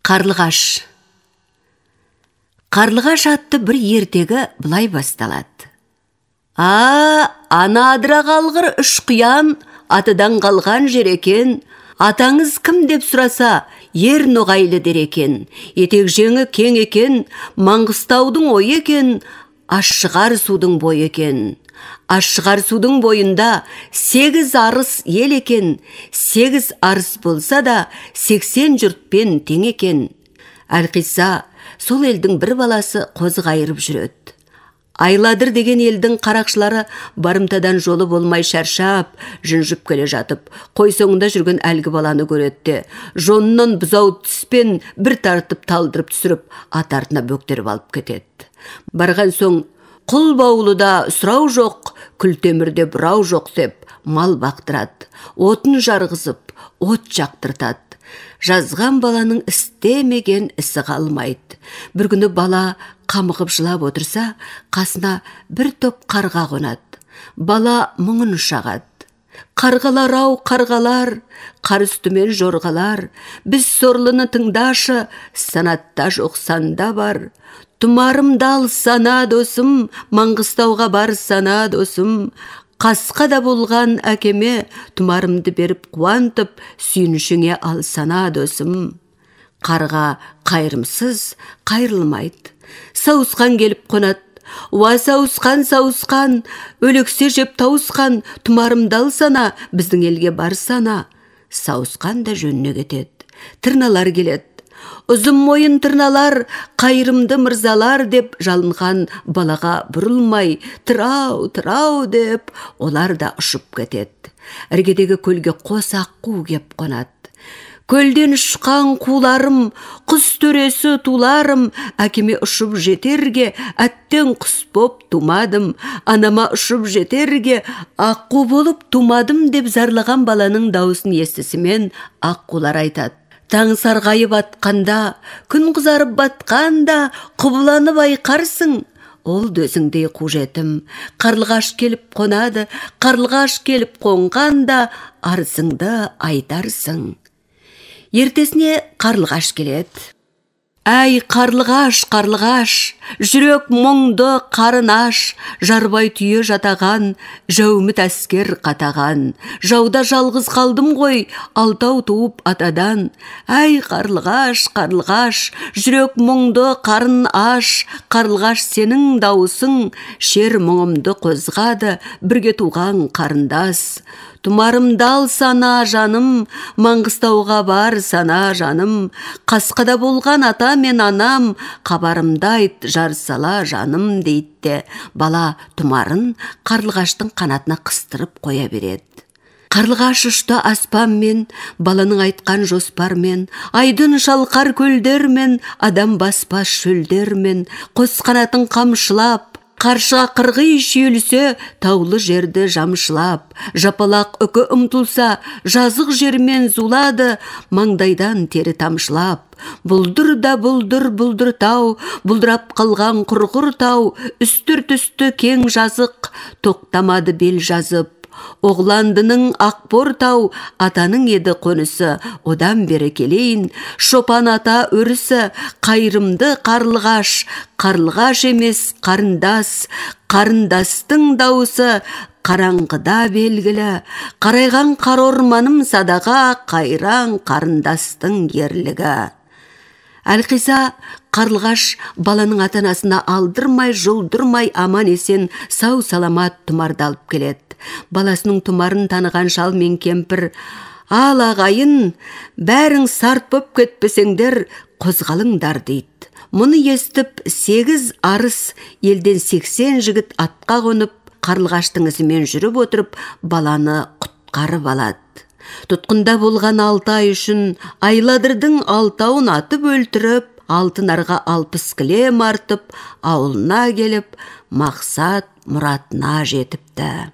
Қарлығаш. Қарлығаш атты бір ертегі былай басталады. А, ана адыра қалғыр үш қиян, атыдан қалған жер екен. Атаңыз кім деп сұраса, ер Ноғайлы дер екен. Етек жеңі кең екен, Маңғыстаудың ойы екен, Ашшығар судың бойы екен. Ашшығар судың бойында 8 арыс ел екен, 8 арыс болса да 80 жұртпен тең екен. Әлқисса, сол елдің бір баласы қозы қайырып жүреді. Айладыр деген елдің қарақшылары барымтадан жолы болмай шаршап, жүнжіп келе жатып, қой соңында жүрген әлгі баланы көреді де, жонынан бұзау тіспен бір тартып талдырып түсіріп, ат артына бөктеріп алып кетеді. Барған соң, құл баулыда сұрау жоқ, күлтемірде бұрау жоқ деп мал бақтырады, отын жарғызып, от жақтыртады. Жазған баланың істемеген ісі қалмайды. Бір күні бала қамығып жылап отырса, қасына бір топ қарға қонады. Бала мұңын шағады. Қарғалар ау, қарғалар, қар үстімен жорғалар, біз сорлыны тыңдашы, санатта жоқ санда бар. Тұмарымды алсана досым, Маңғыстауға барсана досым. Қасқа да болған әкеме тұмарымды беріп қуантып, сүйіншіңе алсана досым. Қарға қайырымсыз қайырылмайды. Сауысқан келіп қонады. Уа сауысқан, сауысқан, өлексе жеп тауысқан, тұмарымды алсана, біздің елге барсана. Сауысқан да жөніне кетеді. Тырналар келеді. Ұзын мойын тырналар, қайырымды мырзалар деп жалынған балаға бұрылмай, тырау, тырау деп олар да ұшып кетеді. Іргедегі көлге қос аққу кеп қонады. Көлден ұшқан қуларым, құс төресі туларым, әкеме ұшып жетерге, әттең құс боп тумадым, анама ұшып жетерге, аққу болып тумадым деп зарлаған баланың даусын естісімен аққулар айтады. Таң сарғайып атқанда, күн қызарып батқанда, құбыланы байқарсың. Ол дөзіңдей қу жетім. Қарлығаш келіп қонады, қарлығаш келіп қонғанда, арызыңды айтарсың. Ертесіне қарлығаш келеді. Әй, қарлығаш, қарлығаш, жүрек мұңды қарын аш, жарбай түйе жатаған, жәуміт әскер қатаған. Жауда жалғыз қалдым ғой, алтау туып атадан. Әй, қарлығаш, қарлығаш, жүрек мұңды қарын аш, қарлығаш сенің дауысың, шер мұңымды қозғады, бірге туған қарындас. Тұмарымды алсана жаным, Маңғыстауға бар сана жаным, қасқада болған ата мен анам, қабарымды айт, жар сала жаным дейді де, бала тұмарын қарлығаштың қанатына қыстырып қоя береді. Қарлығаш ұшты аспанмен, баланың айтқан жоспармен, айдын шалқар көлдермен, адам баспас шөлдермен, қос қанатын қамшылап, қаршыға қырғи шүйілсе, таулы жерді жамшылап, жапалақ үкі ұмтылса, жазық жермен зулады, маңдайдан тері тамшылап. Бұлдыр да бұлдыр бұлдыр тау, бұлдырап қалған құрғыр тау, үстір түсті кең жазық, тоқтамады бел жазып. Оғландының ақбор тау, атаның еді қонысы, одан бері келейін, шопан ата өрісі, қайырымды қарлығаш, қарлығаш емес қарындас, қарындастың дауысы қараңғыда белгілі, қарайған қар орманым садаға, қайран қарындастың ерлігі. Әлқиса қарлығаш баланың ата-анасына алдырмай, жұлдырмай аман есен сау саламат тұмарды алып келеді. Баласының тұмарын таныған шал мен кемпір, ал ағайын, бәрің сарт боп кетпесеңдер, қозғалыңдар дейді. Мұны естіп 8 арыс елден 80 жігіт атқа қонып, қарлығаштың ізімен жүріп отырып, баланы құтқарып алады. Тұтқында болған 6 ай үшін Айладырдың алтауын атып өлтіріп, алтын арға 60 кілем артып, ауылына келіп, мақсат мұратына жетіпті.